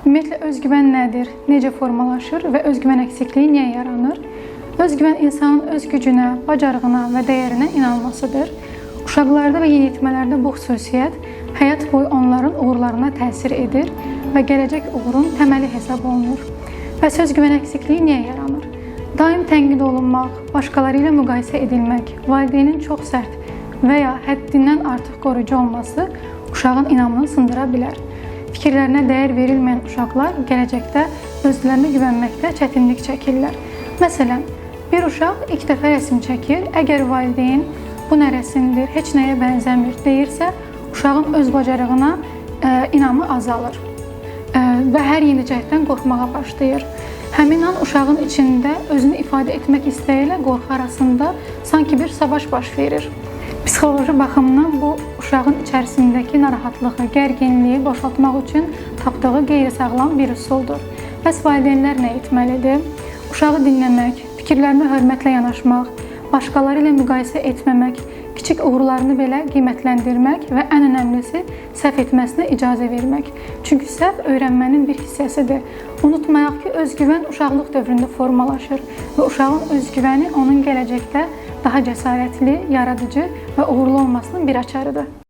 Ümumiyyətlə özgüvən nədir, necə formalaşır və özgüvən əksikliyi niyə yaranır? Özgüvən insanın öz gücünə, bacarığına və dəyərinə inanmasıdır. Uşaqlarda və yeniyetmələrdə bu xüsusiyyət həyat boyu onların uğurlarına təsir edir və gələcək uğurun təməli hesab olunur. Bəs özgüvən əksikliyi niyə yaranır? Daim tənqid olunmaq, başqaları ilə müqayisə edilmək, valideynin çox sərt və ya həddindən artıq qoruyucu olması uşağın inamını sındıra bilər. Fikirlərinə dəyər verilməyən uşaqlar gələcəkdə özlərinə güvənməkdə çətinlik çəkirlər. Məsələn, bir uşaq ilk dəfə rəsm çəkir, əgər valideyn bu nə rəsmdir, heç nəyə bənzəmir deyirsə, uşağın öz bacarığına inamı azalır və hər yeni cəhddən qorxmağa başlayır. Həmin an uşağın içində özünü ifadə etmək istəyi ilə qorxu arasında sanki bir savaş baş verir. Psixoloji baxımdan bu uşağın içərisindəki narahatlığı, gərginliyi boşaltmaq üçün tapdığı qeyri-sağlam bir üsuldur. Bəs valideynlər nə etməlidir? Uşağı dinləmək, fikirlərinə hörmətlə yanaşmaq, başqaları ilə müqayisə etməmək, kiçik uğurlarını belə qiymətləndirmək və ən önəmlisi səhv etməsinə icazə vermək. Çünki səhv öyrənmənin bir hissəsidir. Unutmayaq ki, özgüvən uşaqlıq dövründə formalaşır və uşağın özgüvəni onun gələcəkdə daha cəsarətli, yaradıcı və uğurlu olmasının bir açarıdır.